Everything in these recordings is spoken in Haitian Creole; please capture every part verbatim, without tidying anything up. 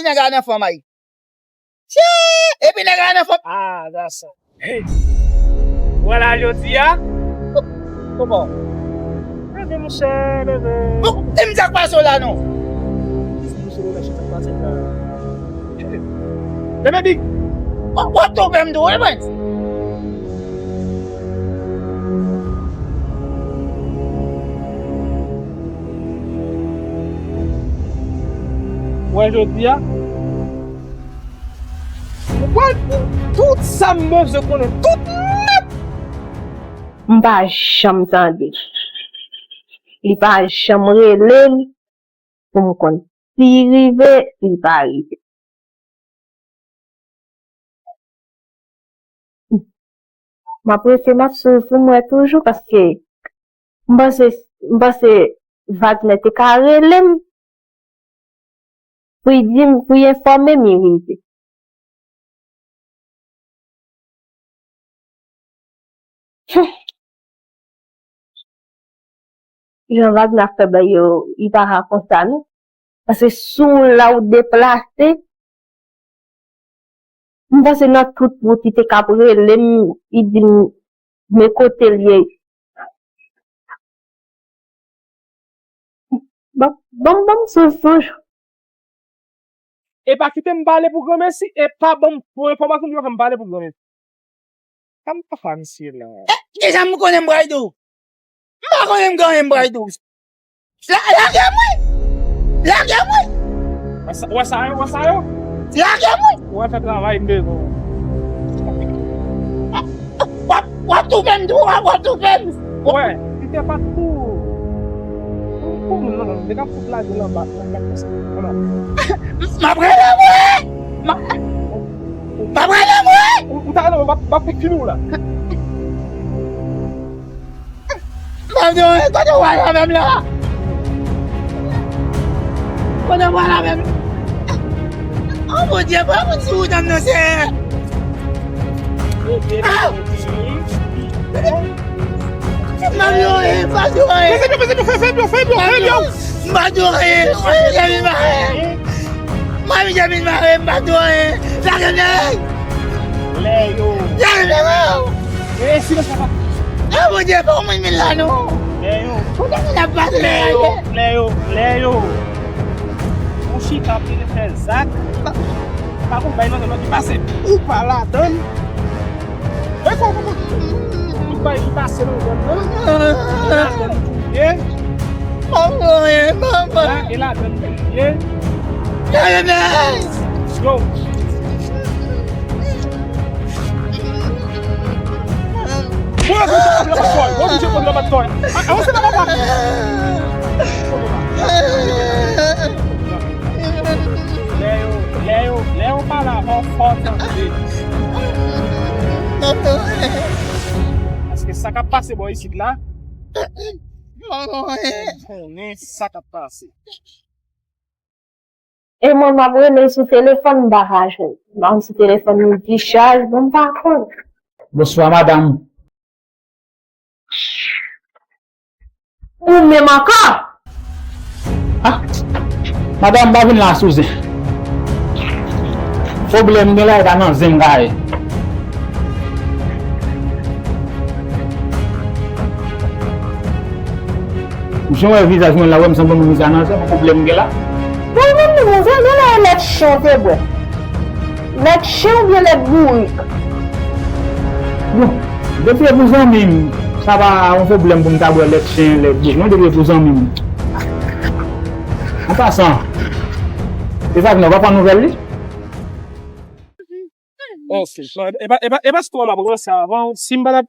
Nèg la nan fanm ay. Tchè! Epi nèg la nan fanm. Ah, that's it. Hey. Wè la jodi a. Kòman? Gade monchè, leve. Bon, e m sa k pase w la non? Monchè, leve, sa k pase la? Leve big. W ap toufe m tou, wi, mwen. Wè jodi a. Mwen tout sa m bezwen konnen, tout nèt. M pa janm tande. Li pa janm rele m pou m konn si li rive, si li pa rive. M ap rete, m ap swiv pou m wè toujou, paske m panse, m panse Wagner te ka rele m pou l di m, pou l enfòme m li rive. Jan Wagner ap fè bagay yo, li pa ka konsa non. Paske si w la ou deplase, m panse nan tout wout li te k ap rele m, li di m men kote l ye. Ban, ban, ban m swiv toujou. E pa kite m pale pou granmesi, e pa ban m fo enfòmasyon pou yo fè m pale pou granmesi. Sa m pa fè misye la. E, kisa m konnen m pral di w? M pa konnen m gen anyen m pral di w. La, lage m wi! Lage m wi! Wè sa, wè sa yo, wè sa yo? Lage m wi! Wè fè travay m bezwen. W ap, w ap toufe m tou, w ap, w ap toufe m. Wè, li te pa tou. Pou moun nan, nan, li te ka fout lage l anba, nan kat konsa. Anba. M ap rele m wi! M ap, m ap rele m wi! Ou, ou ta rele m, m ap, m ap fout fini w la. Mwen di w, kote w al avè m la? Kote w al avè m? O Bondye, pa moun sou wout an non, Senyè. Ah! M pa di w anyen, m pa di w anyen. Fè byon, fè byon, fè byon, fè byon, fè byon. M pa di w anyen, m pa di w anyen. Mami Jamil mare m pa tou anyen. Lage m dèyè. Lè yo. Lage m dèyè. E silans papa. E Bondye, fè w mwen vin la non. Lè yo. Kote moun ap pase la yo? Lè yo, lè yo. Ou chita ap vin fè zak. Pa gon bay nan zòn nan ki pase. Ou pa ladann. E fò, fò, fò. Tout bagay ki pase nan zòn nan, e ladann tou ye. Mwen, mwen, mwen. La, e ladann tou ye. Yo. Mwen, mwen, mwen, mwen, mwen, mwen, mwen, mwen, mwen. A, avanse la, papa. Lè yo, lè yo, lè yo pale avè w, fò w tande. Paske sa k ap pase bò isit la, m konnen sa k ap pase. E mwen, m ap rele l sou telefòn, m pa ka jwenn. M pa konn si telefòn li dichaj, bon, m pa konn. Bonswa, madanm. Ou menm ankò? Ah, madanm, m pa vin la sou zen. Pwoblèm gen la, e pa nan zen m ka ye. Jan w wè vizaj mwen la, wè m sanble moun sa nan zen, pwoblèm gen la. Bon, mwen menm, ou vle gen la lèt chen w te bwè. Lèt chen oubyen lèt bourik? Bon, depi e pou zanmi m, sa pa yon pwoblèm pou m ta bwè lèt chen, lèt bourik. Mwen depi e pou zanmi m. An pasan, e Wagner, w pa pran nouvèl li? Ok, e pa, e pa, e pa istwa m ap ranse avan, si m pa t ap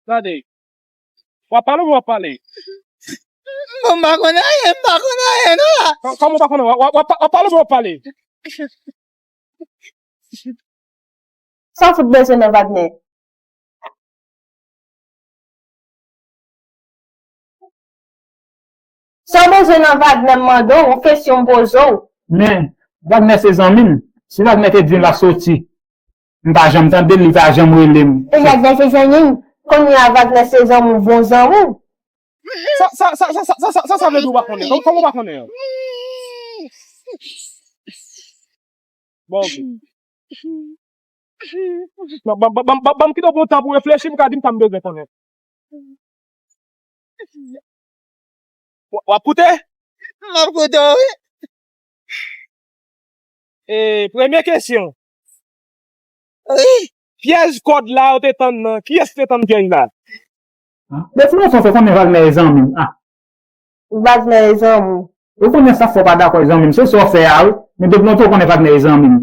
Gade. W ap pale oubyen w ap pale? Bon, m pa konn anyen, m pa konn anyen non la. Kò-, kòman w pa konn anyen? W ap, w ap, w ap pale oubyen w ap pale? Sa w fout bezwen nan Wagner? Sa w bezwen nan Wagner, m mande w, yon kesyon m poze w. Men, Wagner se zanmi m. Si Wagner te di l ap soti, m pa janm tande l, li pa janm rele m. E Wagner se zanmi m. Kounye a Wagner se zanmi w, bon zanmi w. Sa, sa, sa vle di w pa konnen? Kòm, kòman w pa konnen an? Bon, ok. Ban, ban, ban, ban, ban, ban m kite w pran tan pou reflechi, m ka di m sa m bezwen konnen. W, w ap koute? M ap koute w, wi. E, premye kesyon. Wi. Pyèj kòd la ou te tann nan, kiyès te tann pyèj la? Depi lontan w fè konnen Wagner e zanmi m. Ah. Wagner e zanmi w. Ou konnen sa fè w pa dakò e zanmi m. Se sa w fè a, wi. Men depi lontan w konnen Wagner e zanmi m.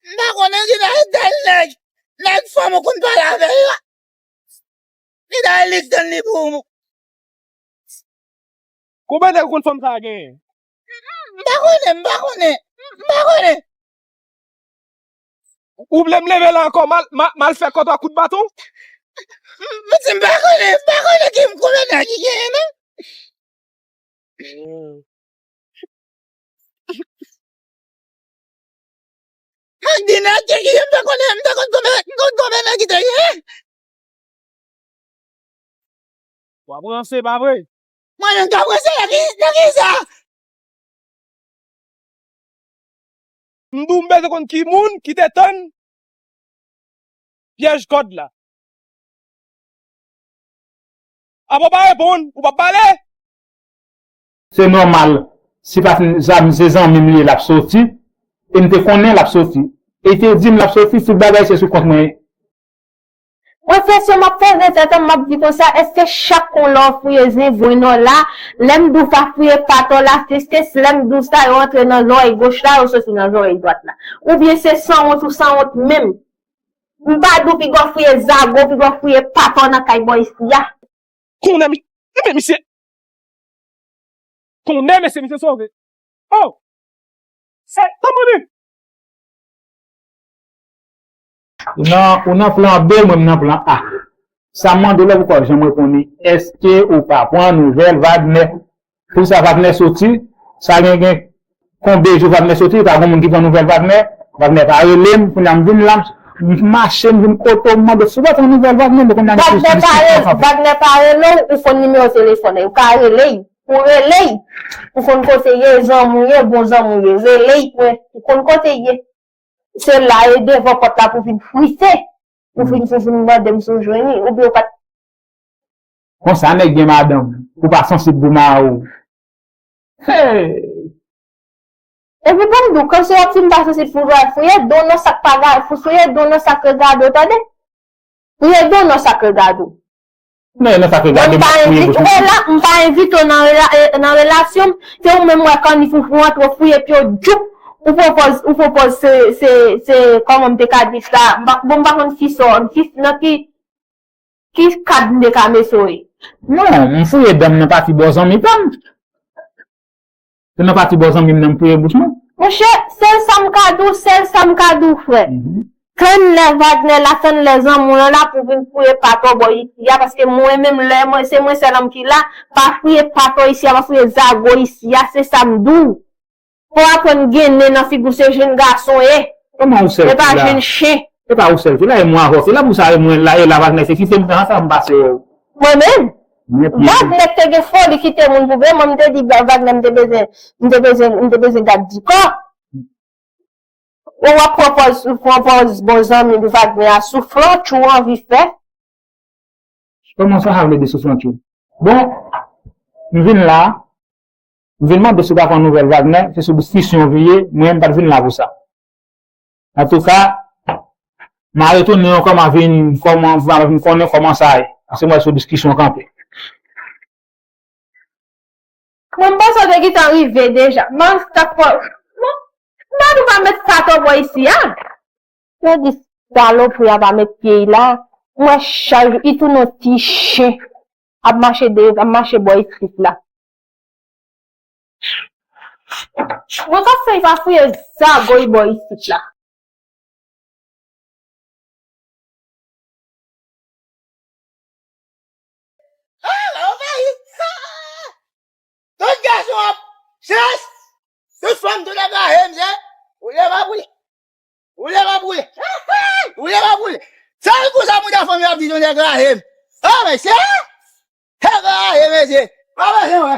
M pa konnen ki nèg, tèl nèg, nèg fanm ou konn pale avè yo. Li ta li k tann li pou ou. Konbyen nèg ou konn fanm sa a genyen? M pa konnen, m pa konnen, m pa konnen. Ou vle m leve la ankò, m al, m al, m al fè kò twa kout baton? M di m pa konnen, m pa konnen ki m konbyen nèg ki genyen, non. Ak di nèg ki, ki, m te konnen, m te konn konbyen, m konn konbyen nèg ki te ye. W ap ranse, pa vre? Mwen menm k ap ranse nan ki, nan ki sa? M di w m bezwen konn ki moun ki te tann pyèj kòd la. Apa w pa reponn, ou p ap pale? Se nòmal. Si pa t, sa, se zanmi m li ye, l ap soti. E m te konnen l ap soti. E te di m l ap soti, tout bagay se sou kont mwen. Mwen fè sè m ap fè zen tèt an, m ap di konsa, èske chak kon lè w fouye zen vre nò la, lè m di w pa fouye patò la, se, se lè m di w sa, yo antre nan zòrèy goch la, yo soti nan zòrèy dwat la. Oubyen se sanwont ou sanwont menm. M pa di w piga w fouye zago, piga w fouye patò nan kay bò isi a. Konnen mi-, men misye. Konnen mesye, misye sove. Oh! Se, tanpri. Ou nan, ou nan plan B, mwen m nan plan A. Sa m mande w la, ou pa janm reponn li. Èske ou pa pran nouvèl Wagner? Pou sa Wagner soti, sa gen, gen konbyen jou Wagner soti, pa gen moun ki pran nouvèl Wagner. Wagner pa rele m, kounye a m vin la, m mache, m vin kote w, m mande si w pa pran nouvèl Wagner, men kounye a gen plis, plis, plis ansanm. Wagner pa rele w, ou konn nimewo telefòn li, ou ka rele l, ou rele l, ou konn kote l ye, zanmi w ye, bon zanmi w ye, rele l, ou konn kote l ye. Se la e devan pòt la pou vin frite. Ou vin, ou vin mande m si w jwenn li, oubyen ou pa t. Konsa nèg gen madanm, ou pa sansib pou mari w. Hey! Epi ban m di w, kòmsi w ap fin pa sansib pou mari w, fouye do w nan sa k pa ga-, fou-, fouye do w nan sa k regade w, tande? Fouye do w nan sa k regade w. Non, e nan sa k regade m, m ap fouye bouch mwen. Wè la, m pa envite w nan rela-, eh, nan relasyon m. Se ou menm wè kanif ou antre w fouye pye w djoup. Ou pran pòz, ou pran pòz se, se, se, kòman m te ka di sa? M pa, bon, m pa konn ki sò, ki, nan ki, ki kad m te ka mete w ye. Non, m fouye dan m nan pati bò zanmi pa m. Se nan pati bò zanmi m nan m fouye bouch mwen. Monchè, sèl sa m ka di w, sèl sa m ka di w, frè. Tann lè Wagner la, tann lè zanmi w lan la pou vin fouye patò bò isi a, paske mwen menm lè mwen, se mwen sèl nonm ki la, pa fouye patò isi a, pa fouye zago isi a, se sa m di w. Fò w aprann gen nen nan figi w, se jenn gason w ye. Kòman ou sèl ki la? E pa jenn chen. E pa ou sèl ki la, e mwen avè w ki la, pou sa e mwen la, e la Wagner se kite m nan sa m pase w. Mwen menm? Wagner te gen foli kite moun pou vre, mwen m te di Wagner m te bezwen, m te bezwen, m te bezwen gad di kò. Ou w ap pran pòz, ou pran pòz bon zanmi Wagner a, souflantch ou anvi fè. Kòman sa, sa vle di souflantch ou? Bon, m vin la, m vin mande si w pa pran nouvèl Wagner, se sou diskisyon w vin ye, mwen m pa t vin la pou sa. Antouka, m a retounen ankò, m a vin, kòman, m a vin konnen kòman sa ye. Paske m wè sou diskisyon kanpe. Mwen, m panse w te gentan rive deja. Mwen, sa k fè, mwen, m pa nou pa met patò bò isi a. Yo di salopri a pa met pye l la. Mwen, chak jou, li tounen yon ti chen ap mache de, ap mache bò isit la. Mwen, k ap fè l pa fouye zago l bò isit la. Ah, anvayi! Ah! Tout gason ap chans! Tout fanm, tout ap rache misye! Ou lè pa boule! Ou lè pa boule! Ou lè pa boule! Sèl kou sa moun ta fanm yo ap di nou nèg rache m! Ah, mesye! Nèg rache mesye! Pa bezwen wè!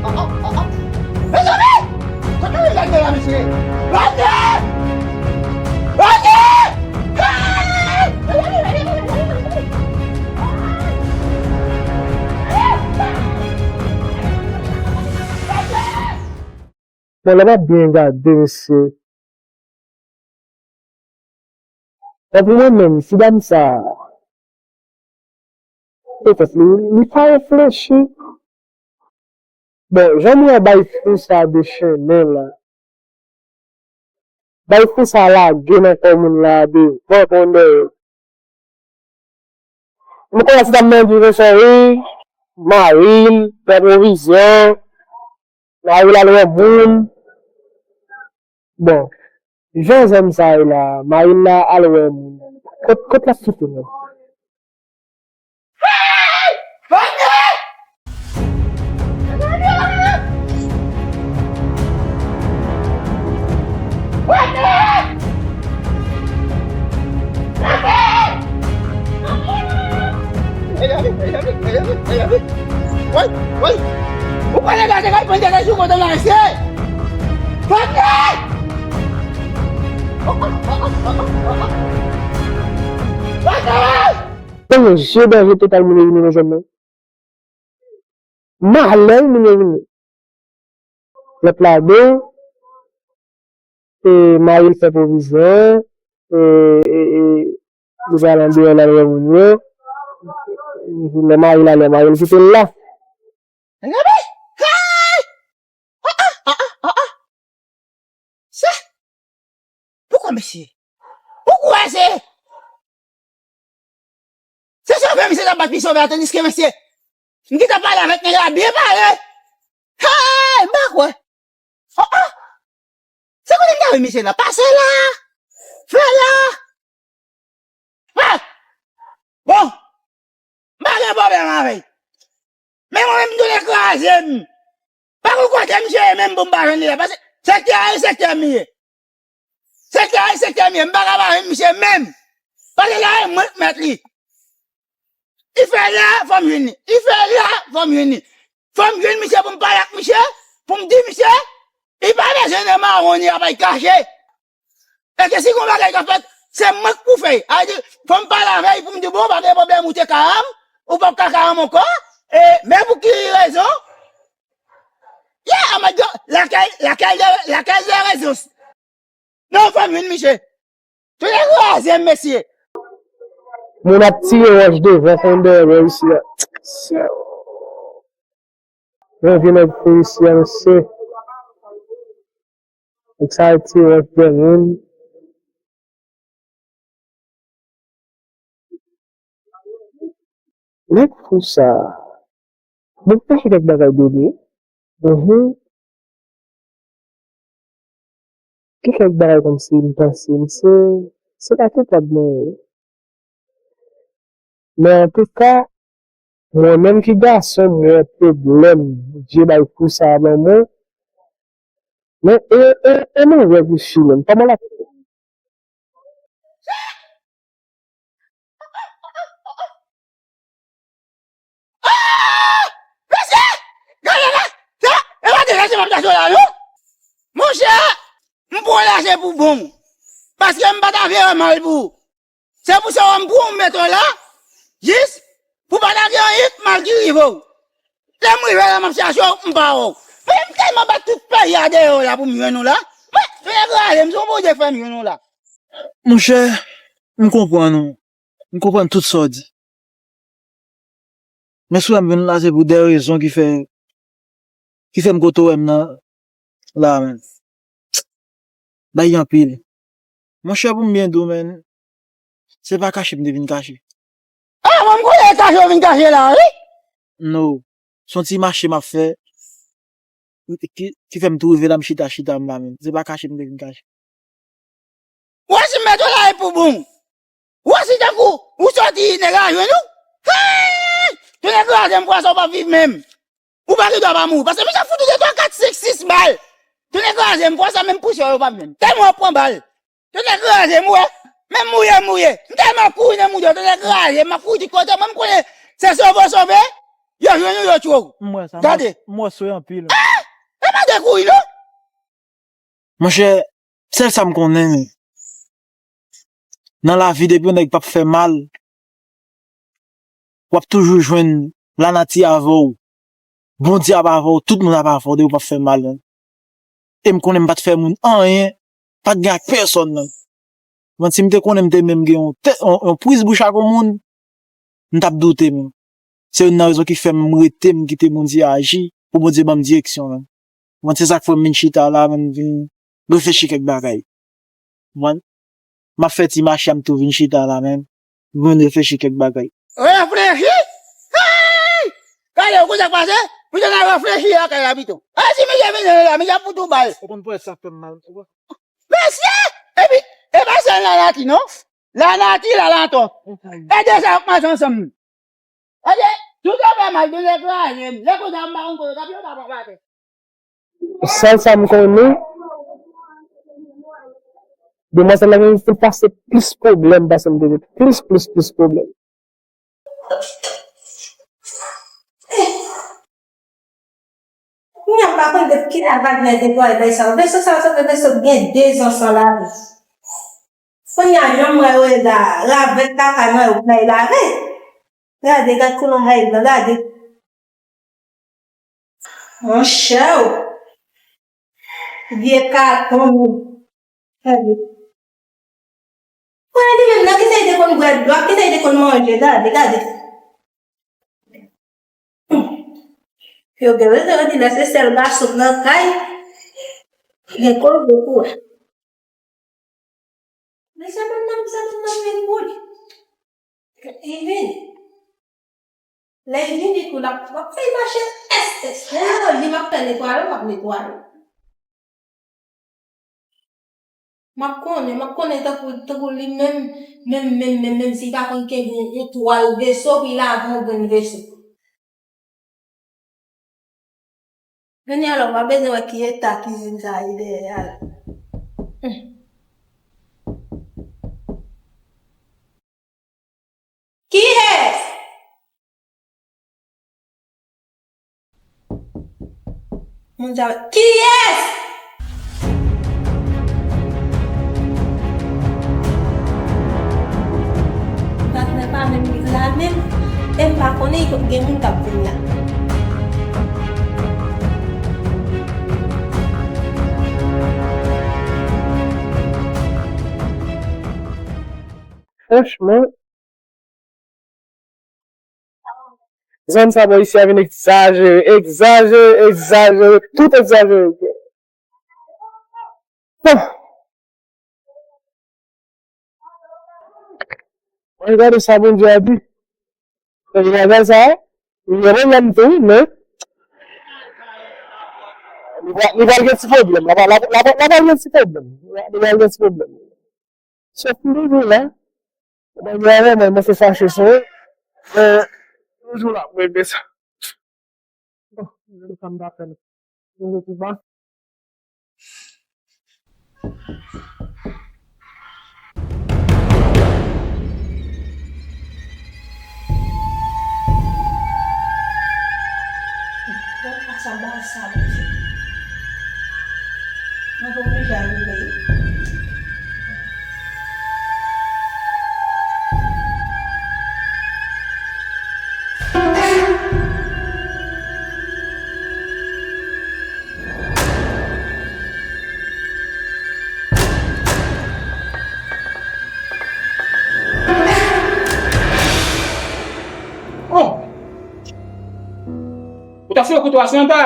Mezanmi! Kote w lage la, mesye? Lage! Lage! Hey! Bon, lè m ap byen gade, mesye. Bon, pou mwen menm, ti dam sa a, petèt li, li pa reflechi. Bon, jan m wè bay fou sa a dechennen la, bay fou sa a lage nan kò moun la a devan kon dèyè. M konnen ti dam nan di konsa, wi, mari l fè pwovizyon, mari l al wè moun. Bon, jan zòm sa ye la, mari l la al wè moun. Kot, kot l ap kite menm? Woy, woy. Ou pa degaje kay pran degaje sou kote la, mesye. Fòk li! Fòk li! Yon je danje total moun yo vini nan zòn nan. Malè moun yo vini. Lòt la de, e, mari l fè pwovizyon, e, e, e, li pral andeyò l al wè moun yo. Lè mari l ale, mari l kite l la. Gade! Hey! Ah, ah, ah, ah, ah, ah. Se Poukwa mesye? Ou kwè se, se sove misye t ap bat pi sove a, tandiske mesye, m gentan pale avèk nèg la, byen pale. Hey, m pa kwè. Oh, oh. Se kote m ta wè misye la? Pase la. Fè la. Ah! Bon, m pa gen pwoblèm avè l. Men mwen menm, m tounen kraze m. Pa gon kote misye ye menm pou m pa jwenn li la. Paske sektè a, e sektè m li ye. Sektè a, e sektè m li ye. M pa ka pa jwenn misye menm. Paske la, e mwen k mèt li. Li fè la, fò m jwenn li. Li fè la, fò m jwenn li. Fò m jwenn misye pou m pale ak misye, pou m di misye, li pa bezwen nan mawon ni apay kache. Èske si gon bagay ka fèt, se mwen k pou fè l. Sa vle di, fò m pale avè l pou m di, bon, pa gen pwoblèm, ou te karanm, ou p ap ka karanm ankò, e, men pou ki rezon? Yeah, oh my God, laquelle, laquelle de, laquelle des raisons? Non, fò m jwenn misye. Tounen kraze m, mesye. Moun ap tire wòch devan fondè bò isi a. Yon vye nèg fou isi a, mesye. Nèg sa yo tire wòch dèyè moun. Nèg fou sa. Bon, m ta fè kèk bagay de li. Mhm. Gen kèk bagay kòmsi m panse m se, se pa koupab mwen ye. Men antouka, mwen menm ki gason, m wè pwoblèm je bay fou sa a ban mwen. Men e, e, e mwen wè pou chile m. Kòman l ap Ah! Mesye! Gade la! Sa, e pa de lache m ap chache w la, non? Monchè, m pran lache pou bon. Paske m pa ta vle wè mal pou ou. Se pou sa w wè m pran w m mete w la, jis pou pa ta gen anyen mal ki rive w. Lè m rive la, m ap chache w, m pa wè w. Men m tèlman bat tout peyi a deyò la pou m jwenn ou la. Men, men, gade, m se yon Bondye fè m jwenn ou la. Monchè, m konprann ou. M konprann tout sa w di. Men si w wè m vin la, se pou de rezon ki fè, ki fè m kote w wè m nan la, men. Bay anpil. Monchè, pou m byen di w, men, se pa kache m te vin kache. Ah, mwen, m konnen e kache w vin kache la, wi. No. Se yon ti mache m ap fè. Ki, ki fè m tou rive la, m chita, chita m la menm. Se pa kache m te vin kache. Ou wè si m mete w la e pou bon. Ou wè si tankou ou soti nèg la jwenn ou. Hey! Tonnè kraze m, fwa sa w p ap viv menm. Ou pa gen dwa pa mouri. Paske misye ap fout ou de twa, kat, senk, sis bal. Tonnè kraze m, fwa sa menm pousyon yo p ap jwenn. Tèlman w ap pran bal. Tonnè kraze m, ou wè. Menm mouye, mouye. M tèlman kouri nan moun yo, tonnè kraze m, m ap kouri tout kote. Mwen, m konnen se sove w sove, yo jwenn ou, yo tchwe w. M wè sa, m wè, gade, m wè swe anpil. Ah! E pa de kouri, non. Monchè, sèl sa m konnen, nan lavi, depi yon nèg p ap fè mal, w ap toujou jwenn lanati avè w, Bondye ap avè w, tout moun ap avè w, depi w p ap fè mal, menm. E m konnen m pa t fè moun anyen, pa t gen ak pèsòn, menm. Mwen, si m te konnen m te menm gen yon tè-, yon, yon priz bouch ak yon moun, m t ap doute, menm. Se youn nan rezon ki fè m rete, m kite Bondye aji, pou Bondye ban m direksyon, menm. Mwen, se sa k fè m vin chita la, menm, vin reflechi kèk bagay. Mwen, m ap fè ti mache a, m tou vin chita la, menm. M vin reflechi kèk bagay. Reflechi? Hey! Gade, ou konn sa k pase? Misye nan reflechi lakay la pito. E si misye vini la, misye ap fout ou bal. Ou konn pwès sa fè m mal. Mesye! Epi, e pa sèl lanati, non. Lanati, lalanto. E de sa yo k mache ansanm. Gade, tout afè mal, de lè kraze m. Lè konsa m pa konn kote, gade yo ta pran atè. Sèl sa m konnen, demwazèl la gen te pase plis pwoblèm pase m te gen. Plis, plis, plis pwoblèm. Kounye a m pa konn depi kilè Wagner te pwale bay sa yo. Veso sa yo sanble veso ki gen de zan san lavi. Kounye a jan m wè yo ye la, ravèt kaka nan yo k bay lave. Gade, gad koulon hay lan, gade. Monchè o. Vye katon. Gade. Wè li menm nan, kisa li te konn bwè dlo, kisa li te konn manje, gade, gade. Yo gen rezon, yo di lè se sèl gason nan kay, gen koze pou wè. Men sa moun nan, sa moun nan vin pou li. Li vin. Lè li vini tou, l ap, l ap fè mache. Èske, èske, lè l di m ap fè netwaye, m ap netwaye. M ap konnen, m ap konnen tankou, tankou li menm, menm, menm, menm, menm si li pa konn kenbe yon, yon twal veso, pou li lave yon grenn veso. Kounye a la, ou pa bezwen wè ki eta kizin sa ye dèyè a la. Hmm. Kiyès? Moun sa yo, kiyès? Patnè pa menm la menm, e m pa konnen gen moun k ap vin la. Franchman, zòn sa bò isi a vin egzajere, egzajere, egzajere, tout egzajere. Bon. Mwen gade sa Bondye a di. Bagay sa, li gen pwoblèm tou, men li va, li va gen ti pwoblèm. Li va, li va, li va gen ti pwoblèm. Li va, li va gen ti pwoblèm. Sòf m toujou la. Mwen gen anyen, mwen, mwen se fache sou ou. Men, toujou la, mwen renmen sa. Bon, mwen sa m ta fè l. Mwen rete ba. Bon, pa sa, ba sa, Bondye. Mwen te oblije al ouvè. Oh! Ou ta fouye kouto a Santa?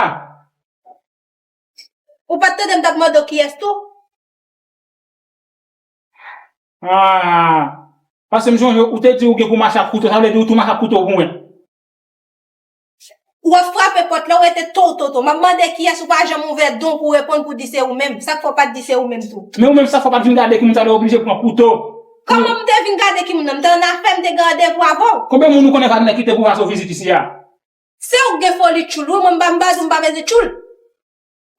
Ou pa t tande m t ap mande w kiyès tou? Ah, paske m sonje ou te di ou gen pou mache ak kouto, sa vle di ou tou mache ak kouto pou mwen. Ou ap frape pòt la, ou rete to, to, to. M ap mande kiyès, ou pa janm ouvè don pou reponn, pou di se ou menm. Sa k fè w pa t di se ou menm tou? Men ou menm, sa k fè w pa t vin gade ki moun sa lè oblije pran kouto. Kòman m te vin gade ki moun nan? M te nan afè, m te gen randevou avè w. Konbyen moun ou konnen k ap kite pou pase w vizit isi a? Se ou k gen foli tchoul, wi, mwen m pa, m pa di m pa mete tchoul.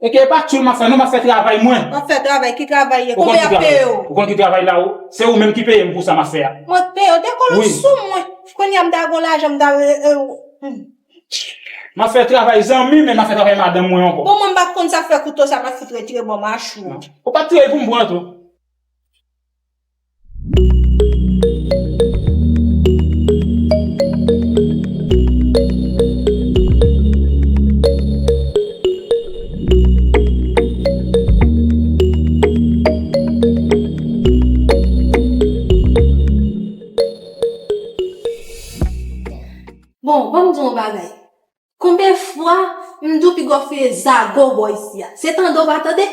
E ke e pa tchoul m ap fè, non, m ap fè travay mwen. W ap fè travay, ki travay ye? Konbyen y ap peye w? Ou konn ki travay la, ou? Se ou menm ki peye m pou sa m ap fè a. Mwen k peye w, te kolo sou mwen. Kounye a m ta gon lajan, m ta, e, e, hmm. M ap fè travay zanmi, men m ap fè travay madanm mwen ankò. Bon, mwen m pa konn sa fè kouto sa, m ap fout retire bò machou. Ou pa t tire l pou m pran tou. Bon, ban m di w yon bagay. Konbyen fwa m di w piga w fouye zago bò isi a? Se tande w pa tande?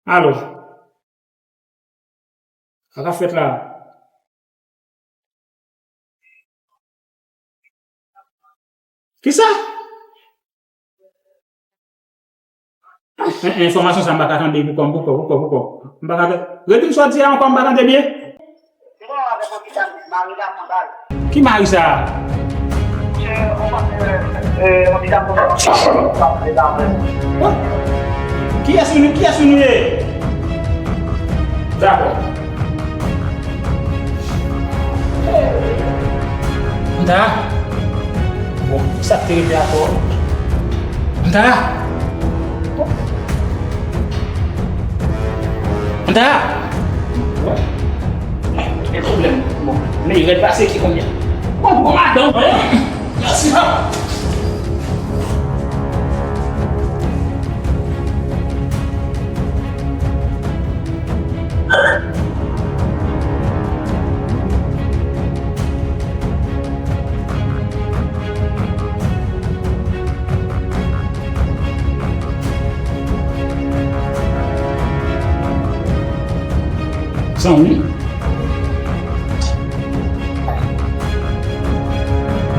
Alo. Sa k ap fèt la? Kisa? En-, enfòmasyon sa m pa ka tande poukò m, poukò, poukò, poukò. M pa ka tande. Redi m sa w di a ankò, m pa tande byen. Ki mari sa a? Kiyès nou, kiyès nou ye? Dakò. Anta? Bon, sa k te rive ankò? Anta? Anta? Gen pwoblèm. Bon, men rèd pase ki kounye a. Bon, bon, madanm. Mèsi, papa. Zanmi.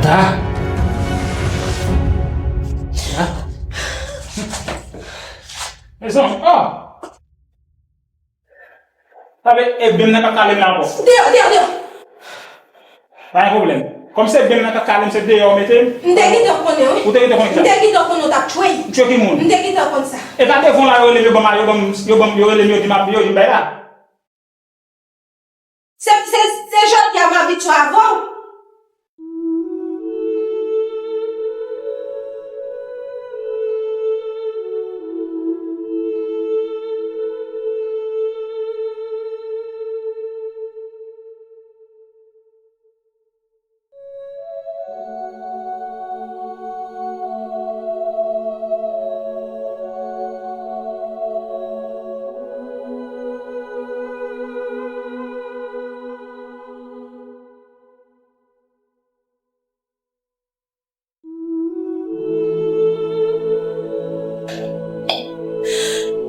Da. Da. Mezanmi, oh! Sa vle, e byen nan k ap kale m la ankò. Deyò, deyò, deyò. Pa gen pwoblèm. Kòm se byen nan k ap kale m, se deyò w mete m. M te gentan konnen, wi. Ou te gentan konnen sa? M te gentan konnen w t ap tchwey. M tchwe ki moun? M te gentan konn sa. E pa devan w la yo rele m, yo ban m, yo ban m, yo ban m, yo rele m, yo di m ap, yo di m bay la. Se, se, se jodi a m abitye avè w.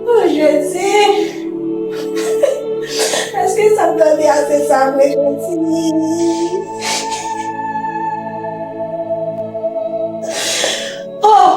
O Jezi! Èske sa m tande a se sa vre, Jezi? Oh!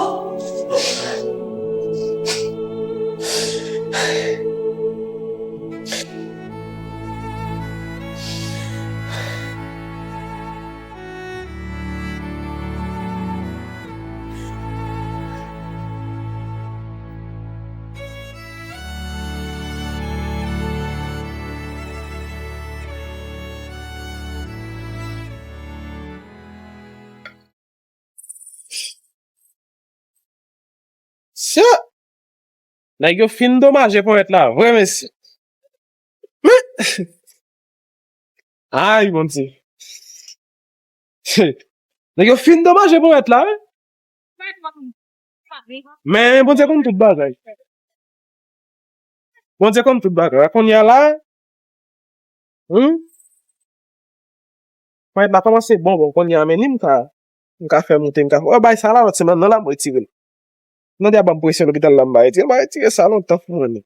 Sè! Nèg yo fin domaje ponyèt la vre, mesye. Men, ay, Bondye. Nèg yo fin domaje ponyèt la, wi. Men Bondye konn tout bagay. Bondye konn tout bagay. Kounye a la, hmm? Ponyèt la kòmanse bon, bon, kounye a, men ni m ka, m ka fè moute, m ka fè, oh, bay sa la lòt semèn nan la, m retire l. Nan de a ban m presyon lopital la, m pa retire, m pa retire sa lontan pou mwen menm.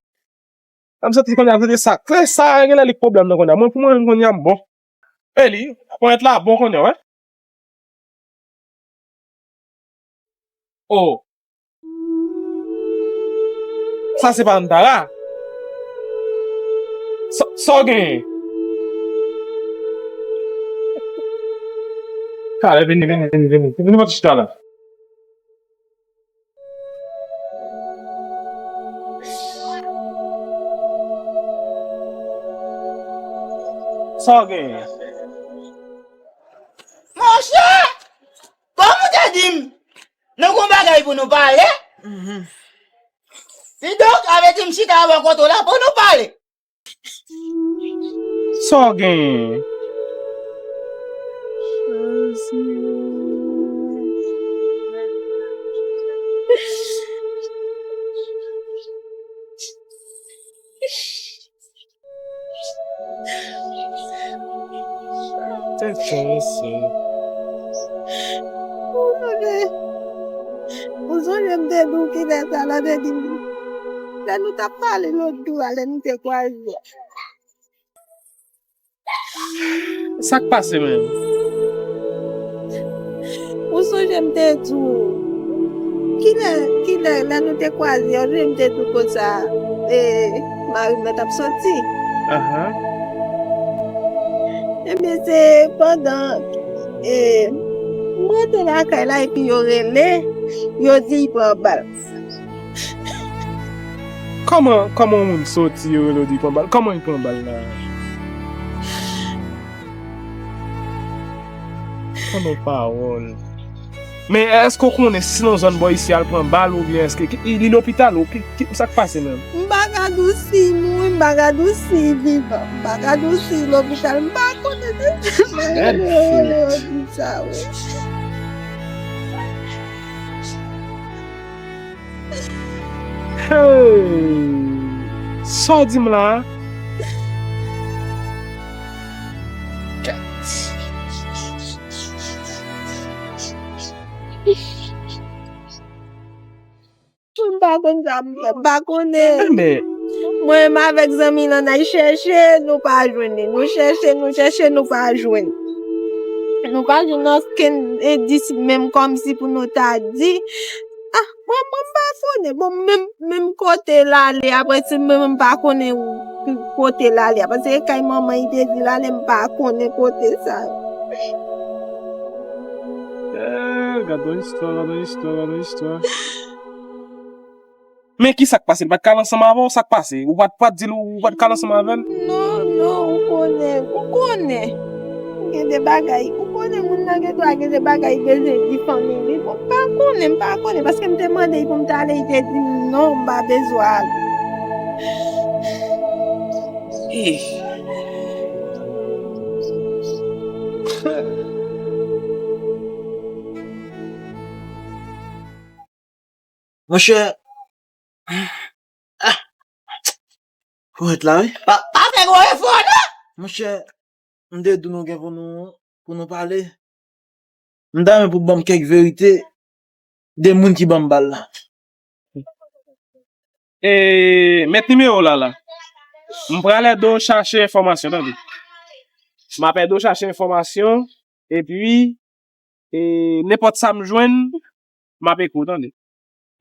Sa m santi kounye a, m santi sa, kle sa, genlè li k pwoblèm nan kounye a. Mwen, pou mwen menm kounye a, m bon. E li, ponyèt la bon kounye a, wè. Oh. Sa se pa Antara. Sa, sa w genyen? Talè, vini, vini, vini, vini. Vini, vini, vini, talè. Sa w genyen? Monchè! Kòm ou te di m, nou gon bagay pou nou pale. Kidonk, sa vle di m chita avè w kote w la pou nou pale. Sa w genyen? Tèt chaje. Ou sonje, ou sonje m te di w kilè sa la te di m, lè nou t ap pale lòt jou a, lè nou te kwaze. Sa k pase menm? Ou sonje m te di w, kilè, kilè, lè nou te kwaze, ou sonje m te di w konsa, e, mari m nan t ap soti? Ahan. Ebyen, se pandan, e, m rantre lakay la, epi yo rele, yo di l pran bal. Kòman, kòman yon moun soti, yo rele, yo di l pran bal? Kòman l pran bal la? Tande yon pawòl. Men èske w konnen si nan zòn bò isi a l pran bal oubyen èske ki, li lopital ou ki, ki, sa k pase menm? M pa ka di w si li mouri, m pa ka di w si li vivan. M pa ka di w si li lopital, m pa konnen de sa. Mèd, yo di sa, wi. Hey! Sa w di m la? Kat. M pa konn sa m fè, m pa konnen. Mwen menm avèk zanmi lan n al chèche, nou pa jwenn li. Nou chèche, nou chèche, nou pa jwenn. Nou pa jwenn okenn endis menm kòmsi pou nou ta di, ah, mwen, mwen m pa konnen. Bon, menm, menm kote l ale, apre se mwen menm m pa konnen kote l ale. Apre se kay manman li te di l ale, m pa konnen kote sa. Eh, gade yon istwa, gade yon istwa, gade yon istwa. Men ki sa k pase? Li pa t ka al ansanm avè w? Sa k pase? Ou pa t, pa t di l ou pa t ka al ansanm avè l? Non, non, ou konnen, ou konnen. Gen de bagay, ou konnen moun nan gen dwa gen de bagay li bezwen di fanmi li. Bon, m pa konnen, m pa konnen, paske m te mande l pou m ta ale, li te di m non, m pa bezwen ale. Eh. Monchè. Ah. Fò ret la, wi. Pa, pa fè gwo efò, non! Monchè, m te di nou gen pou nou, pou nou pale. M ta renmen pou ban m kèk verite de moun ki ban m bal la. E, met nimewo w la, la. M pral ede w chache enfòmasyon, tande. M ap ede w chache enfòmasyon, epi, e, nenpòt sa m jwenn, m ap ekri w, tande.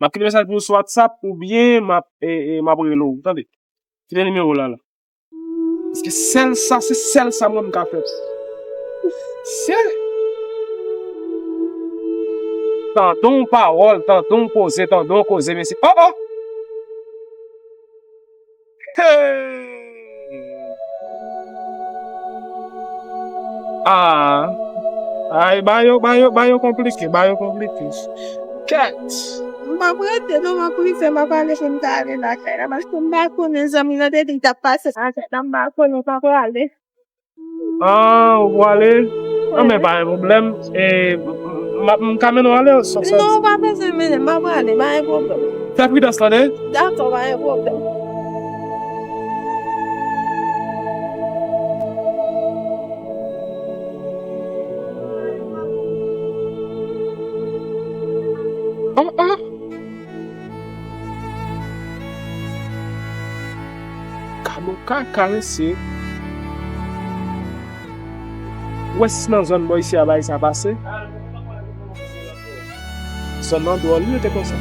M ap kite mesaj pou ou sou WhatsApp oubyen m ap, e, e, m ap rele w, tande. Kite nimewo w la, la. Paske sèl sa, se sèl sa mwen m ka fè. Se tande yon pawòl, tande yon koze, tande yon koze, mesye. Oh, oh! Hey! Ah. Ay, ba yo, ba yo, ba yo konplike, ba yo konplike. Kèt! M p ap rete non, m ap rive, m ap ale pou m ta ale lakay la, paske m pa konnen zanmi nan te di l t ap pase lakay la, m pa konnen, m pa prale. Ah, ou prale? Anben, pa gen pwoblèm. E, m, m, m ka mennen w ale, sa, sa. Non, ou pa bezwen mennen m, m ap prale, pa gen pwoblèm. Fè pridans, tande? Dakò, pa gen pwoblèm. Oh, oh. Gade yon kaka, mesye. Ou wè si nan zòn bò isi a bagay sa pase? Zòn nan dwòl, wi, rete konsa.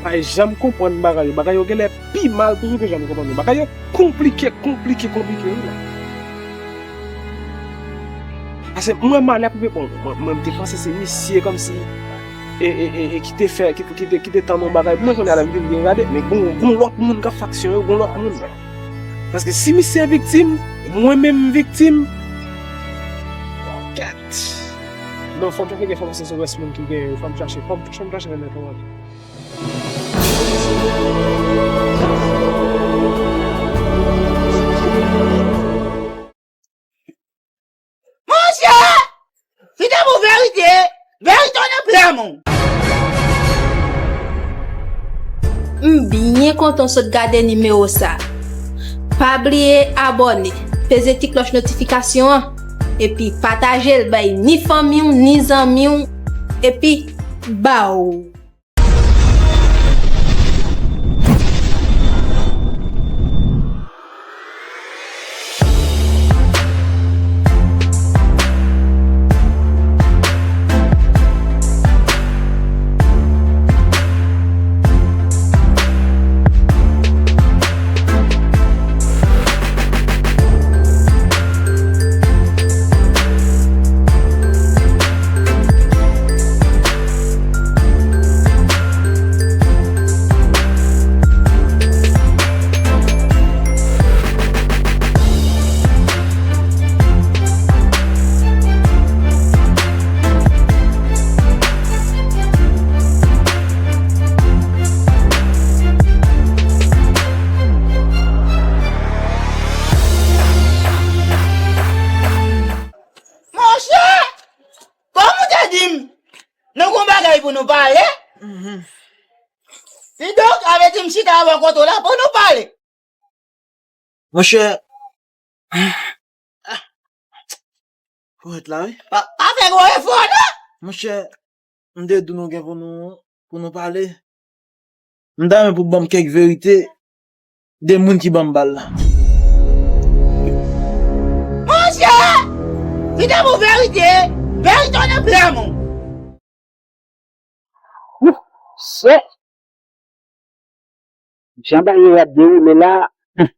pa janm konprann bagay yo. Bagay yo genlè pi mal toujou ke jan nou konprann yo. Bagay yo konplike, konplike, konplike, wi, la. Paske mwen, malè pou mwen, bon, mwen, mwen, m te panse se misye kòmsi e, e, e, e ki te fè, ki, ki te, ki te tann yon bagay pou mwen, kounye a la m vin degade, men gon, gon lòt moun k ap fè aksyon yo, gon lòt moun. Paske si misye viktim, mwen menm m viktim, kèt. Non, fò m chèche gen enfòmasyon sou rès moun ki gen yo, fò m chache, fò m, fò m chache nan nèt an. Monchè! Si te pou verite, verite w nan pla men w. M byen kontan w sot gade nimewo sa. Pa bliye abòne, peze ti klòch notifikasyon an, epi pataje l bay ni fanmi w, ni zanmi w, epi baw. Monchè! Kòm ou te di m, nou gon bagay pou nou pale. Mhm. Kidonk, sa vle di m chita avè w kote w la pou nou pale. Monchè, ah, ou ret la, wi. Pa, pa fè gwo efò, non. Monchè, m te di w nou gen pou nou, pou nou pale. M ta renmen pou w ban m kèk verite de moun ki ban m bal la. Monchè! Si te pou verite, verite w nan pla men w. Ouf, sè! Jan bagay yo ap dewoule la, hmm,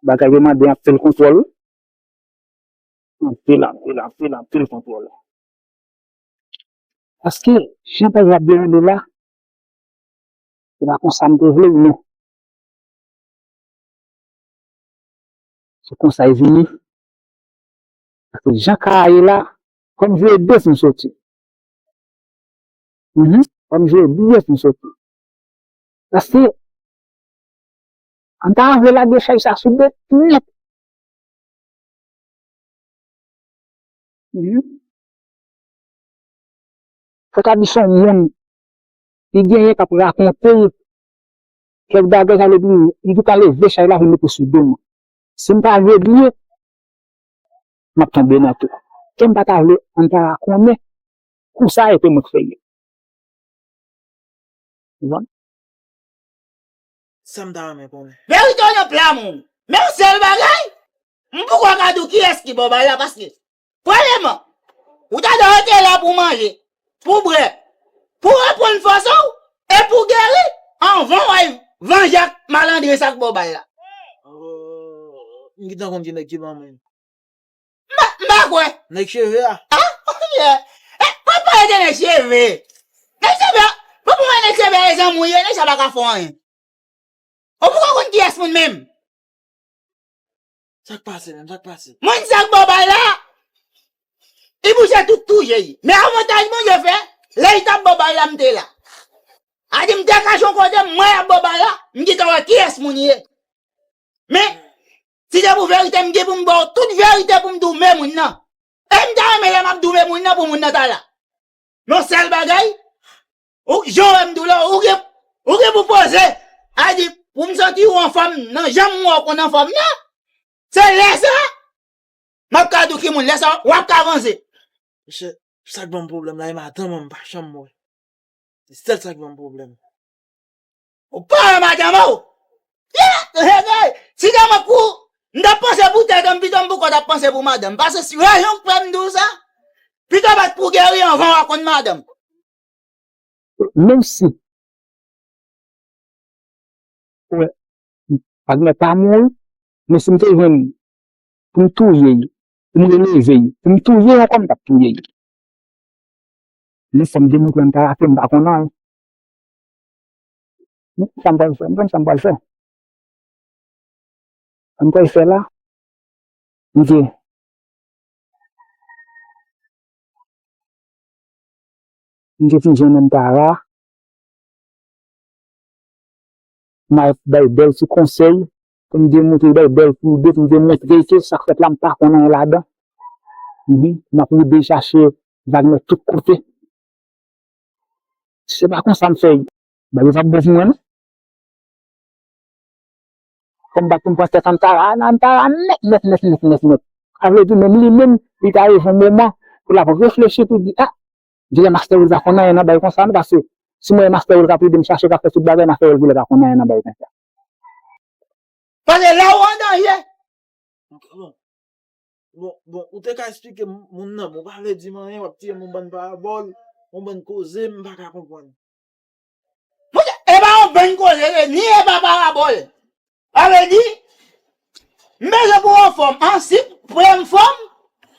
bagay yo mande anpil kontwòl, wi. Anpil, anpil, anpil, anpil kontwòl. Paske, jan bagay yo ap dewoule la, se pa konsa m te vle l, non. Se konsa l vini. Paske jan ka a ye la, fò m jwe de pou m soti. Mhm. Fò m jwe de pou m soti. Paske, m ta vle lage chay sa sou do nèt. Mhm. Fò ta di se yon moun ki genyen k ap rakonte l kèk bagay, sa vle di, li tou ka leve chay la vin mete sou do m. Si m pa vle bliye, m ap tonbe nan tou. Ke m pa ta vle, m ta konnen kou sa e pou mwen k fè l. Ou konprann? Sa m ta renmen konnen. Verite w nan pla men w. Men yon sèl bagay, m poko ka di w kiyès ki ba w bal la, paske, premyèman, ou ta dwe rete la pou w manje, pou w bwè, pou w reponn fòs ou, e pou w geri, anvan w al vanje ak malandren sa k ba w bal la. Oh, m gentan konn ki nèg ki ban mwen. M pa, m pa kwè. Nèg cheve a. Ah, yeah. Eh, pa pale de nèg cheve. Nèg cheve a, pa pou mwen nèg cheve a e zanmi w ye, nèg sa pa ka fè w anyen. Ou poko konn kiyès moun menm. Sa k pase menm, sa k pase? Moun sa k ba w bal la, li bouje tout tou je l. Men avantaj Bondye fè, lè li t ap ba w bal la, m te la. A di m te kache yon kote, m wè y ap ba w bal la, m gentan wè kiyès moun ye. Men, si se pou verite, m gen pou m ba w tout verite pou m di w men moun nan. E m ta renmen lè m ap di w men moun nan pou moun nan ta la. Men yon sèl bagay, ou, jan w wè m di w la, ou gen, ou gen pou poze. A di, pou m santi w anfòm, nan jan m wè w konn anfòm nan, se lè sa, m ap ka di w ki moun, lè sa, w ap ka vanse. Mesye, sa k ban m pwoblèm la, e madanm an m pa janm wè. Se sèl sa k ban m pwoblèm. Ou pa wè madanm ou? Yeah! Hey, hey! Si te mwen pou, m t ap panse pou tèt an, pito m poko t ap panse pou madanm. Paske si rezon k fè m di w sa, pito bat pou geri anvan w a konn madanm. Menm si, wè, Wagner pa mouri, men si m te jwenn pou m touye l, pou m releve l, pou m touye l ankò, m t ap touye l. Men fò m demontre Antara ke m pa konn anyen. Men sa m pral fè, m konn sa m pral fè. Sa m pral fè la, m te, m te fin jwenn Antara, m al bay bèl ti konsèy, pou m demontre, bay bèl kou de, pou m demontre ke sa k fèt la, m pa konn anyen ladan. Wi, m ap rode chache Wagner tout kote. Se pa konsa m fè. Bagay yo p ap bon pou mwen, non. Fò m bat pou m pran tèt Antara, Antara nèt, nèt, nèt, nèt, nèt, nèt. Sa vle di, menm li menm, li ta rive yon moman pou l ap reflechi pou l di, ah, Junior Master Will pa konn anyen nan bagay konsa, non, paske si mwen Master Will k ap ede m chache, k ap fè tout bagay, Master Will genlè pa konn anyen nan bagay konsa. Paske lè ou an danje, Bon, bon, bon, ou te ka esplike m- moun nan, men w pa vle di m anyen, w ap tire m yon bann parabòl, yon bann koze, m pa ka konprann. Monchè, e pa yon bann koze, li, ni e pa parabòl. Sa vle di, m bezwen pou w anfòm. An, si w pran m fòm,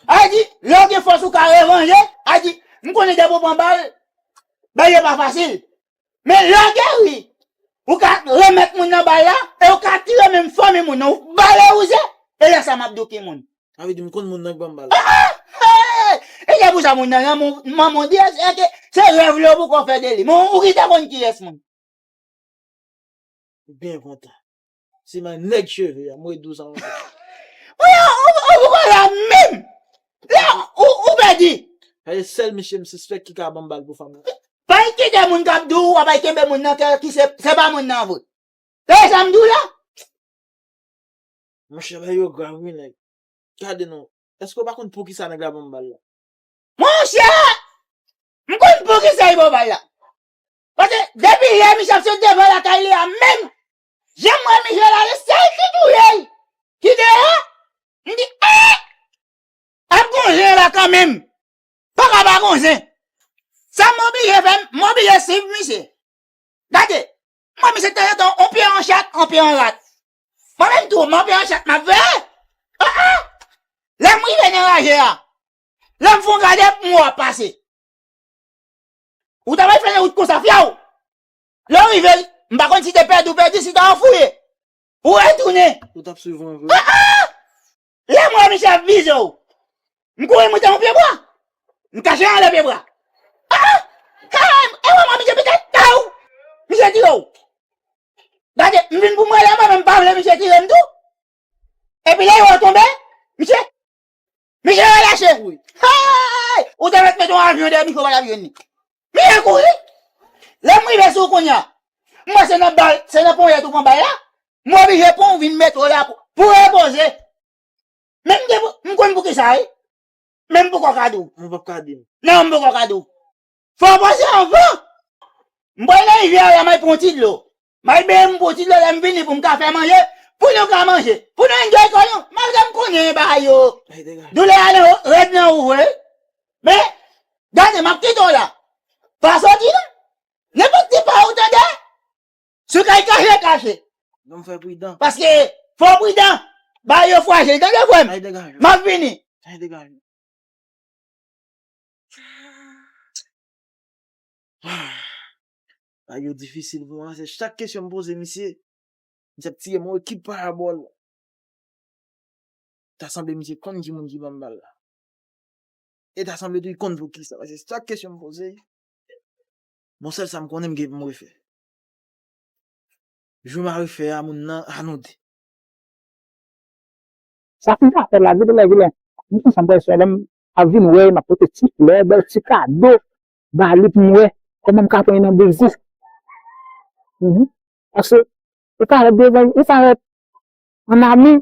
sa vle di, lè w gen fòs ou ka revanje, sa vle di, m konnen depi w pran bal, bagay yo pa fasil. Men lè w geri, ou ka remèt moun nan bal la, e ou ka tire menm fanmi moun nan, ou valorize, e lè sa m ap di w ki moun. Sa vle di m konn moun nan k ban m bal la. Ah, ah, hey! E se pou sa moun nan, nan moun, manman w di, èske se rèv li w poko fè de li. Men ou gentan konn kiyès moun. Ou byen kontan. Se nan nèg cheve a, m ret di w sa ankò. Ou, ou, ou poko la menm. La, ou, ou pèdi. Sa se sèl misye m sispèk ki ka ban m bal pou fanm nan. Pa kite moun k ap di w, w ap al kenbe moun nan kè ki se, se pa moun nan vre. Tande sa m di w la? Monchè, bagay yo grav, wi, nèg. Gade non. Èske w pa konn poukisa nèg la ban m bal la? Monchè! M konn poukisa li ba w bal la. Paske depi yè misye ap sot devan lakay li a menm, jan m wè misye la, se sèl ki touye l ki deyò, m di, eh! Ap gon zen la kanmenm. Pa ka pa gon zen. Sa m oblije fè, m oblije swiv misye. Gade, mwen misye tanzantan, on pye an chat, on pye an rat. Mwen menm tou, mwen pye an chat, m ap veye. Ah, ah! Lè m rive nan raje a, lè m fè yon gade, m wè w ap pase. Ou ta bay fè nan wout konsa, fyaw. Lè w rive, m pa konn si te pèdi ou pèdi, si ta w fouye. Ou retounen. Ou t ap swiv mwen vre. Ah, ah! Lè m wè misye ap vize w, m kouri monte yon pyebwa. M kache anlè pyebwa. Ah, ah! Hey, e wè mwen misye pitit, taw! Misye tire w. Gade, m vin pou m rele mwen, men m pa vle misye tire m tou. Epi lè yo tonbe, misye, misye relache. Hey! Ou te mèt mete yon avyon dèyè misye, ou pa t ap jwenn li. Misye kouri. Lè m rive sou ou kounye a, m wè se nan bal, se nan ponyèt ou pran bal la. M oblije pran w vin mete w la pou, pou repoze. Men m gen pou, m konn poukisa, wi. Men m poko ka di w. Mwen p ap ka di m. Non, m poko ka di w. Fò w panse anvan. M pral nan rivyè a la, m al pran yon ti dlo. M al benyen m pran yon ti dlo, lè m vini pou m ka fè manje, pou nou ka manje, pou nou enjoy kò nou, malgre m konnen bagay yo. Ay, degaje. Doulè a nan, rèd nan ou vre. Men, gade, m ap kite w la. Pa soti non. Nenpòt ti pa ou tande. Si w kay kache, kache. Non, fè pridan. Paske fò w pridan. Bagay yo frajil. Tande, frè m? Ay, degaje. M ap vini. Ay, degaje. Bagay yo difisil pou mwen. Se chak kesyon m poze misye, misye ap tire m yon ekip parabòl. Ta sanble misye konn ki moun ki ban m bal la. E ta sanble tou li konn poukisa. Paske chak kesyon m poze, bon, sèl sa m konnen m gen pou m refè. Jou m a refè a, moun nan, a nou de. Sa fin ka fè la, vilè, vilè. M konn sa m pral fè lè m ap vin wè, m ap pote ti flè, bèl ti kado ba li pou m wè kòman m ka pran li nan boul gou. Mhm. Paske ou parèt devan, ou parèt an ami.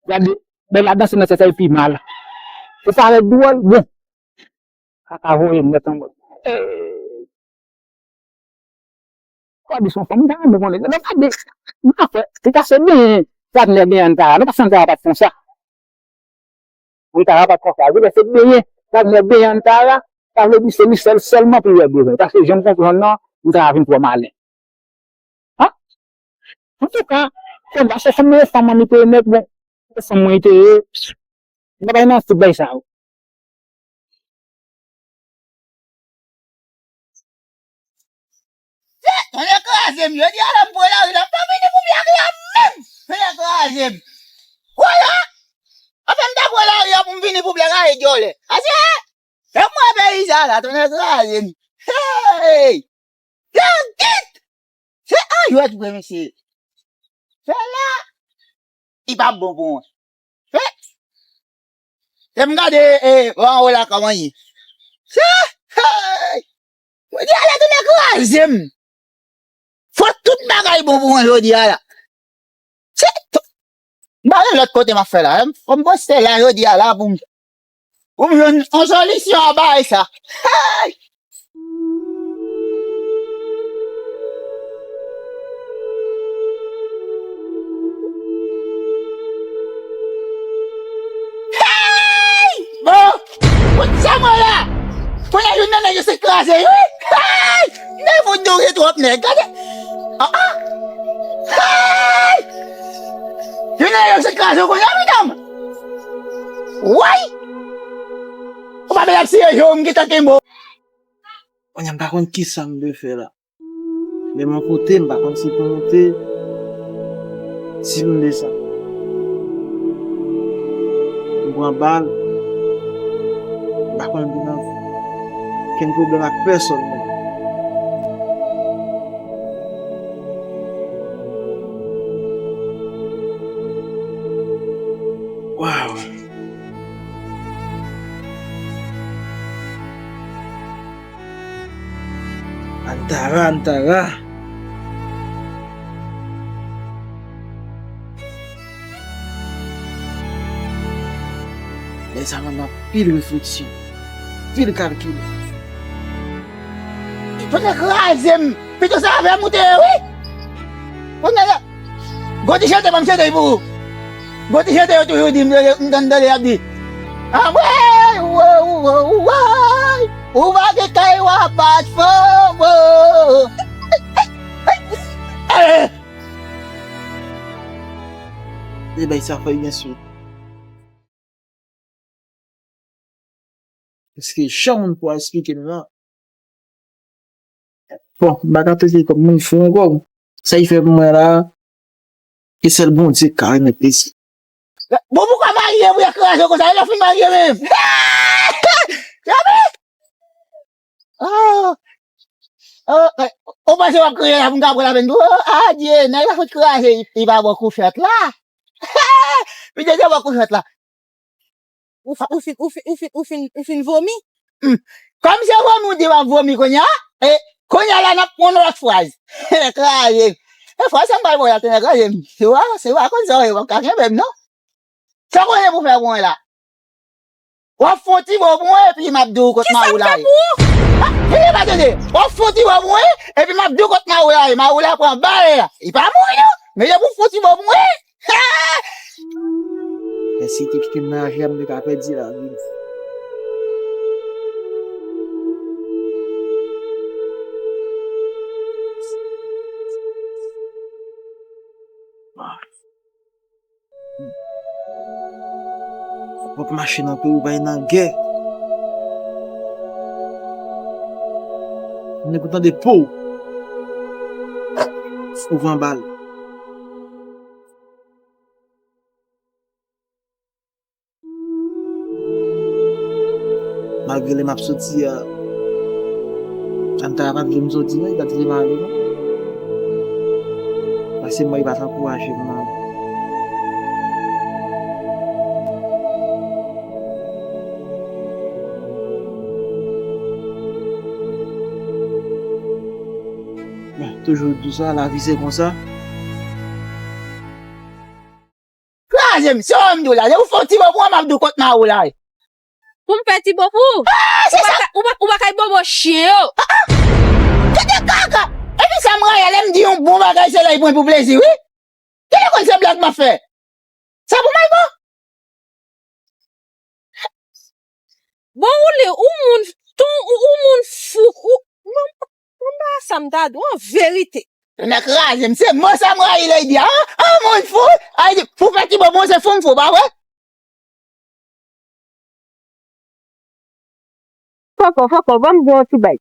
Gade, bèl la danse nan tèt epi mal. Ou parèt dwòl, bon. Sa ka voye m nèt anmòd. Eh. Kwa di son fanm, m ta renmen konnen. Lè pa de, m pa fè, li ta se benyen Wagner benyen Antara. Nou pa santi Antara pa t konsa. Antara pa t konsa. Li se benyen Wagner benyen Antara. Sa vle di se li sèl, sèlman priyè m bezwen. Paske jan m konprann nan, m ta vin twò malen. An? Antouka, kòm se fanm nan, fanm an li te nèg, bon, fanm mwen te ye, m pa bay nan tout bay sa yo. Tonnè kraze m, jodi a la m pran lari la, m pa vini pou blak la menm. Tonnè kraze m. Wala! Anfen, m ta pran lari a pou m vini pou blak la e dyòlè. Ase, e mwen peyi sa la, tonnè kraze m. Hey! Langit! Se an jwèt vre, mesye. Fè la, li p ap bon pou mwen. Fè, lè m gade, e, anwo la kòman ye. Se, hey! Jodi a la tonnè kraze m. Fò tout bagay bon pou mwen jodi a la. Se, m pa gen lòt kote m ap fè la. Fò m poste la jodi a la pou m, pou m jwenn yon solisyon a bagay sa. Hey! Hey! Bon, kout sa mwen la. Kounye a youn nan nèg yo se kraze, wi. Hey! Nèg fout dou gen twòp nèg. Gade. Ah, ah. Hey! Youn nan nèg yo se kraze kounye a, medam. Woy! Ou pa bezwen ap siye je w, m gentan kenbe w. Kounye a m pa konn kisa m dwe fè la. Men m yon kote, m pa konn si pou monte, si pou m desann. M pran bal, m pa konn pou nan kenn pwoblèm ak pèsonn menm. Waw! Antara, Antara. Lè sa mande anpil refleksyon, anpil kalkile. Tonnè kraze m! Pito sa avè m ou te ye, wi! Kounye a la, gwo ti chante ban m chante pou ou. Gwo ti chante yo toujou di, m tande, m tande tande y ap di, anmwey, woy, woy, woy, ou pa gen kay w ap bat fanm, oh. Eh! Li bay sa fè byen swit. Paske jan moun pou esplike m nan. Bon, m pa ka trete kòm moun fou ankò. Sa ki fè pou mwen la, e sèl Bondye k ka remèt plezi. Bon, poukwa marye pou y ap kraze w konsa? E lè w fin marye menm? Tchòpi! Oh! Oh, eh, ou panse w ap kriye la pou m ka pran lapenn pou ou? Oh, adye, nèg la fout kraze, li, li pa bò kouchèt la. Pito te bò kouchèt la. Ou fi-, ou fin, ou fin, ou fin, ou fin, ou fin vomi? Hmm. Kòm se vomi ou di w ap vomi kounye a, e kounye a la n ap pran yon lòt fraz. Kraze. E fraz sa m pral voye a, tonnè kraze m. Se w a, se w a konn sa w ye, w ap ka kenbe m, non? Sa w konnen pou fè pou mwen la? W ap fè yon ti bo pou mwen, epi m ap di w kot Mawoula ye. Kisa m fè pou ou? Ah, tande, pa tande. W ap fè yon ti bo pou mwen, epi m ap di w kot Mawoula ye. Mawoula pran bal la. Li pa mouri, non. Men depi w fè yon ti bo pou mwen, men si te kite m nan avi a, m te ka pèdi lavi m. W ap mache nan peyi w bay nan gè. Nèg ou tande po w. Ou pran bal. Malgre lè m ap soti a, Antara pa t vle m soti non, li pa t vle m ale non. Paske m wè li pa t ankouraje m nan. Bon, toujou di sa, lavi se konsa. Kraze m, se w m di w la. Lè ou fè yon ti bo pou mwen, m ap di w kot Mawoula ye. Pou m fè ti bo pou ou? Ah, se sa! Ou pa, ou pa kay bobo chen yo. Ah, ah! Tete kaka! Epi sa m rayi a, lè m di yon bon bagay, se la li pran pou plezi, wi. Tete konn se blag m ap fè. Sa pou Mayko? Bon, ou li, ou moun, ton sa m ta di w an verite. Nèg kraze m, se mo sa m rayi Lady a. An, an, moun fou. Ay, di, pou fè ti bò, bon, se fou m fou, pa vre? Fòkò, fòkò, ban m di w yon ti bay.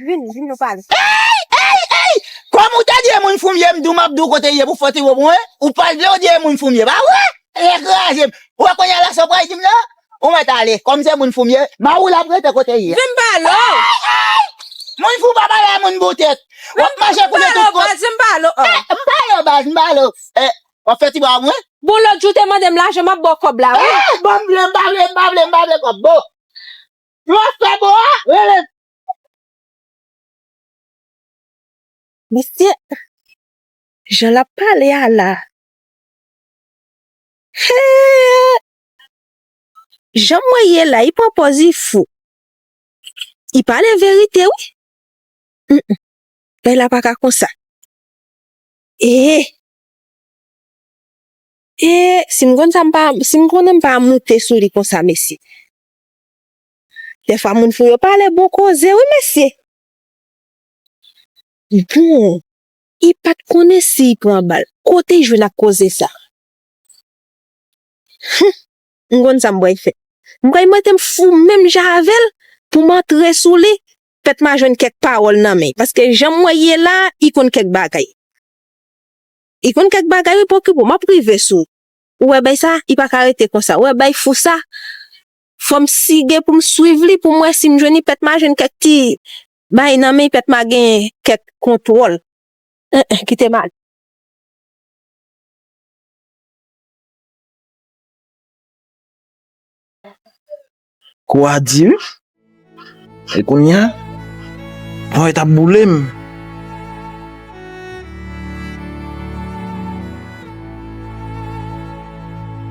Vin, vin nou pale. Ey, ey, ey! Kòm ou te di e moun fou m ye, m di w m ap di w kote ye pou fè ti bò pou mwen. Ou pa vle w di e moun fou m ye, pa vre? E kraze m. Ou wè kounye a la sa w pral di m la? Ou mèt ale. Kòm se moun fou m ye, ma ou l ap rete kote ye. Vin m pale w. Ey, ey! Moun fou pa pale a moun boutèt. W ap mache koule tout kote. Vin m pale w, baz, vin m pale w. Ey, m pale w, baz, m pale w. Ey, w ap fè ti bò pou mwen? Bon, lòt jou te mande m lajan, m ap ba w kòb la, wi. Eh, bon, m vle, m pa vle, m pa vle, m pa vle kòb, bon. Lè w ap fè bon, a, rele. Mesye, jan l ap pale a la. Hee! Jan m wè ye la, li pran pòz li fou. Li pale verite, wi. Mm, mm. Bagay la pa ka konsa. E, e, si m konn sa, m pa, si m konnen m pa moute sou li konsa, mesye. Dèfwa moun fou yo pale bon koze, wi, mesye. Bon, li pa t konnen si li pran bal. Kote li jwenn ak koze sa? Hum, m konn sa m pral fè. M pral mete m fou menm jan avè l pou m antre sou li, pèt m a jwenn kèk pawòl nan men l. Paske jan m wè l ye la, li konn kèk bagay. Li konn kèk bagay, wi, pòkipo, m ap rive sou ou. Ou wè bay sa, li pa ka rete konsa. Ou wè bay fou sa, fò m sige pou m swiv li, pou m wè si m jwenn li, pèt m a jwenn kèk ti bay nan men l, pèt m a gen kèk kontwòl. En, en, kite m ale. Kou a di wi. E kounye a, mwen t ap boule m.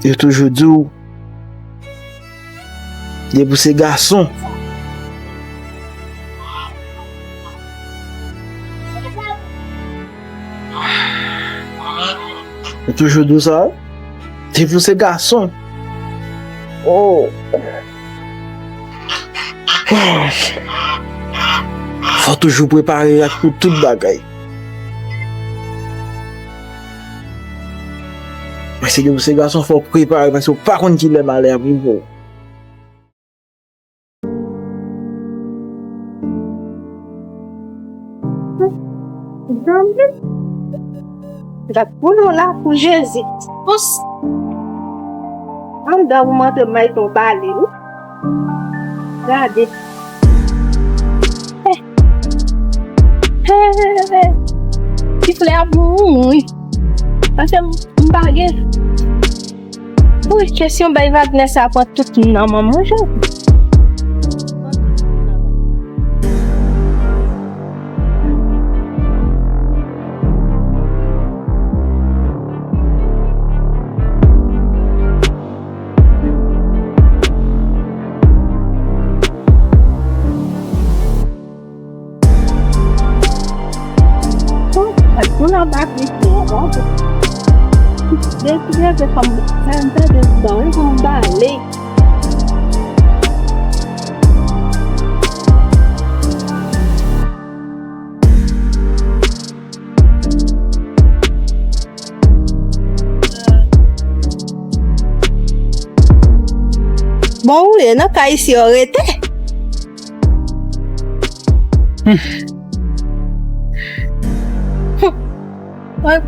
Yo toujou di w, depi w se gason. Yo toujou di w sa, depi w se gason. Oh. Fò toujou prepare ak pou tout bagay. Paske depi w se gason, fò w prepare, paske w pa konn kilè malè ap rive w. Zanmi m, gad pou nou la pou Jezi. Pous. Anndan pou m antre m bay ton bale, wi. Gade. Hey. Hey, hey, hey, hey. Ti flè ap mouri. Paske m, m pa gen. Wi, kesyon bay Wagner sa pran tout nanm an, mon Jezi. Bon, moun anba plis non, bon. Depi leve fò m, fò m tande dan wi pou m bale. Bon, ou ye nan kay isi yo rete. Hmm.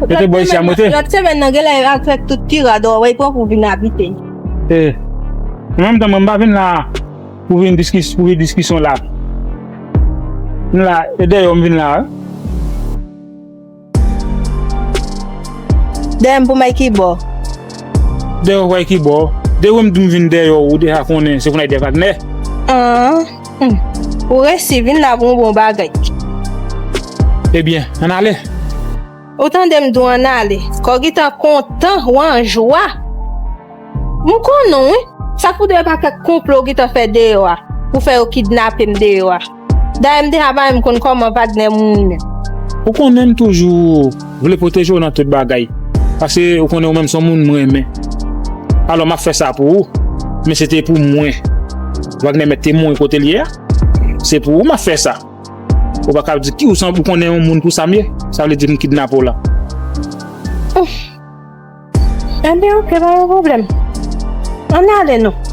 Mete bò isi a, mete. Lòt semèn nan, genlè avèk tout ti rad ou, w pran pou vin abite. E, an menm tan, mwen, m pa vin la pou vin diskis-, pou vin diskisyon la. M la, e dèyè w m vin la, wi. Dèyè m pou m al ki bò? Dèyè w al ki bò? Depi m di m vin dèyè w, ou deja konnen se pou n al dèyè Wagner. An, hmm. Ou resi vin la pou yon bon bagay. Ebyen, ann ale. Ou tande m di w ann ale. Kò w gentan kontan, w an jwa. M konnen w, wi. Sa k pou dèyè pa kèk konplo w gentan fè deyò a, pou fè yo kidnape m deyò a. Dayè, m deja pa menm konn kòman Wagner mouri menm. Ou konnen m toujou vle pwoteje w nan tout bagay. Paske ou konnen ou menm se yon moun m renmen. Alò, m ap fè sa pou ou. Men se te pou mwen. Wagner mèt te mouri kote l ye a. Se pou ou m ap fè sa. Ou pa ka di ki ou san ou konnen yon moun pou sa m ye. Sa vle di m kidnape w la. Enben, oke, pa gen pwoblèm. Ann ale non.